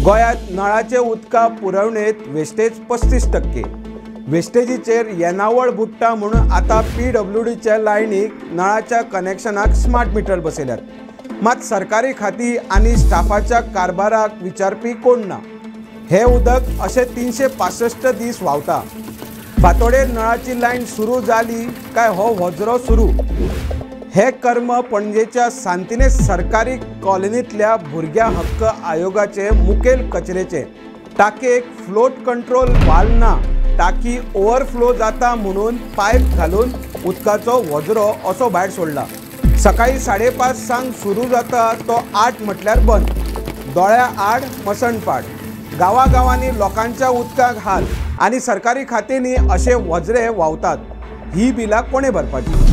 गोंयांत नळाचे उदका पुरवणेंत वेस्टेज 35%. वेस्टेजीचेर येणावळ बुडटा म्हणून आतां पीडब्ल्यूडीच्या लायनीक नळाच्या कनेक्शनाक स्मार्ट मिटर बसयल्यात. मात सरकारी खाती आनी स्टाफाच्या कारभाराक विचारपी कोण ना. हे उदक अशें 365 दीस व्हांवता. फातोडेर नळाची लायन सुरू जाली काय हो वजरो सुरू. हे कर्म पणजेच्या सांतिनेज सरकारी कॉलनींतल्या भुरग्यां हक्क आयोगाचे मुखेल कचेरेचे. टाकयेक फ्लोट कंट्रोल वाल ना, टाकी ओवरफ्लो जाता म्हणून पायप घालून उदकाचो वजरो असो भायर सोडला. सकाळी 5:30 सुरू जाता तो 8 म्हटल्यार बंद. दोळ्या आड मसणपाड. गांवागांवांनी लोकांच्या उदकाक हाल आनी सरकारी खात्यांनी अशे वजरे व्हांवतात. ही बिलां कोणें भरपाची?